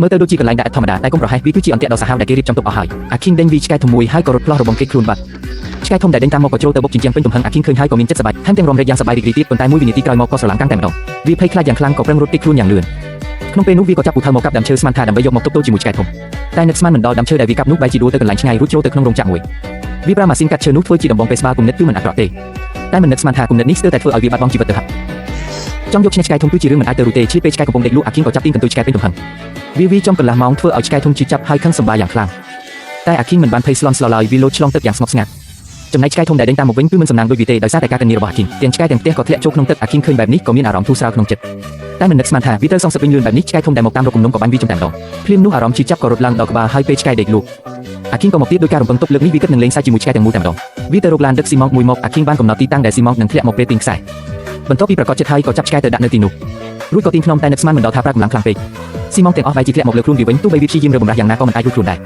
មើលទៅដូចជាកន្លែងដាក់ឥដ្ឋធម្មតាតែកុំប្រហែសវាគឺជាអន្ទាក់ដ៏សាហាវដែលគេរៀបចំទុកអស់ហើយអាឃីងដេញវីឆ្កែធំមួយហើយក៏រត់ផ្លោះរបងគេខ្លួនបាត់ឆ្កែធំដែលដេញតាមមកក៏ជ្រុលទៅបុកជញ្ជាំងពេញទំហឹងអាឃីងឃើញហើយក៏មានចិត្តសប្បាយថែមទាំងរំរែកយ៉ាងសប្បាយរីករាយទៀតប៉ុន្តែមួយវិនាទីក្រោយមកក៏ស្រឡាំងកាំងតែម្ដងវាភ័យខ្លាចយ៉ាងខ្លាំងក៏ប្រឹងរត់គេចខ្លួនយ៉ាងលឿនក្នុងពេលនោះវាក៏ចាប់ពូថៅមកកាប់ដើមឈើស្មានថាដើម្បីយកមកទប់ទល់ជាមួយឆ្កែធំតែនឹកស្មានមិនដល់ដើមឈើដែលវាកាប់នោះបែរជាដួលទៅកន្លែងឆ្ងាយរួចជ្រុលទៅក្នុងរោងចក្រមួយវាប្រើម៉ាស៊ីនកាត់ឈើនោះធ្វើជាដំបងពេលស្បាគំនិតគឺមិនអាក្រក់ទេតែមិននឹកស្មានថាគំនិតនេះស្ទើរតែធ្វើឲ្យវាបាត់បង់ជីវិតទៅហើយចង់យកឈ្នះឆ្កែធំគឺជារឿងមិនអាចទៅរួចទេឈៀតពេលឆ្កែកំពុងដេកលក់អាឃីងក៏ចាប់ទាញកន្ទុយឆ្កែពេញទំហឹងវាវីចំកន្លះម៉ោងធ្វើឲ្យឆ្កែធំឈឺចាប់ហើយខឹងសម្បាយ៉ាងខ្លាំងតែអាឃីងមិនបានភ័យស្លន់ស្លោឡើយវាលោតឆ្លងទឹកយ៉ាងស្ងប់ស្ងាត់ចំណែកឆ្កែធំដែលដេញតាមមកវិញគឺមិនសំណាងដូចវាទេដោយសារតែការកិនរបស់អាឃីងទាំងឆ្កែទាំងផ្ទះក៏ធ្លាក់ចូលក្នុងទឹកអាឃីងឃើញបែបនេះក៏មានអារម្មណ៍ធូរស្រាលក្នុងចិត្តតែមិននឹកស្មានថាវាត្រូវសងសឹកវិញលឿនបែបនេះឆ្កែធំដែលមកតាមរកគំនុំក៏បាញ់វាចំតែម្ដងភ្លាមនោះអារម្មណ៍ឈឺចាប់ក៏រត់ឡើងដល់ក្បាលហើយពេលឆ្កែដេកលក់អាឃីងក៏មកទៀតដោយការរំពឹងទុកលើកនេះវាគិតនឹងលេងសើចជាមួយឆ្កែទាំងមូលតែម្ដងវាទៅរកឡានដឹកស៊ីម៉ង់មួយមកអាឃីងបានកំណត់ទីតាំងដែលស៊ីម៉ង់នឹងធ្លាក់មកពេលទាញខ្សែបន្ទាប់ពីប្រកាសចិត្តហើយក៏ចាប់ឆ្កែទៅដាក់នៅទីនោះរួចក៏ទាញខ្នងតែនឹកស្មានមិនដល់ថាប្រើកម្លាំងខ្លាំងពេកស៊ីម៉ង់ទាំងអស់បែរជាធ្លាក់មកលើខ្លួនវាវិញទោះបីវាព្យាយាមរើបំរាស់យ៉ាងណាក៏មិនអាចរួចខ្លួនដែរ